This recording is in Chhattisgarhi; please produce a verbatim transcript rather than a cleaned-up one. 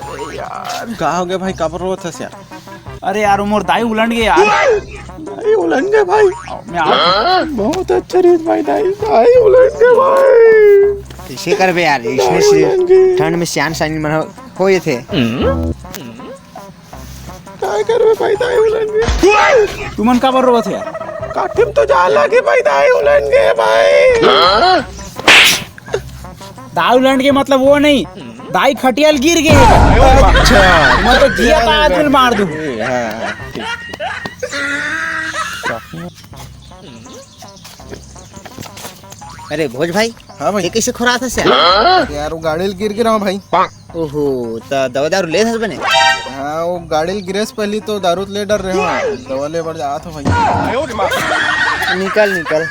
अरे यार, का हो गया भाई, काबर रोवत हस यार? अरे यार, वो मोर दाई उलंड गे यार। दाई उलंड गे भाई। मैं आ बहुत अच्छा रीत भाई, दाई, दाई उलंड गे भाई। कइसे करबे यार, इसमें से ठंड में सियान सानी मन हो, हो ये थे। काय करबे भाई, दाई उलंड गे। तुमन काबर रोवत हे यार? काठिम तो जा लागे भाई, दाई उलंड गे भाई। दाई उलंड गे मतलब वो नहीं, दाई खटिया ल गिर गे। अच्छा। मैं तो जिया का आदमी मार दूं। हाँ, ठीक। अरे भोज भाई, हाँ भाई। ये कइसे खोरात हस यार? यार, वो गाड़ी ल गिर गे रहा भाई। ओहो, त दवा दारू लेत हस बने? हाँ, वो गाड़ी ल गिरे से पहली तो दारू ले डर रहे हो, दवा ले बर जात हो भाई। निकल, निकल।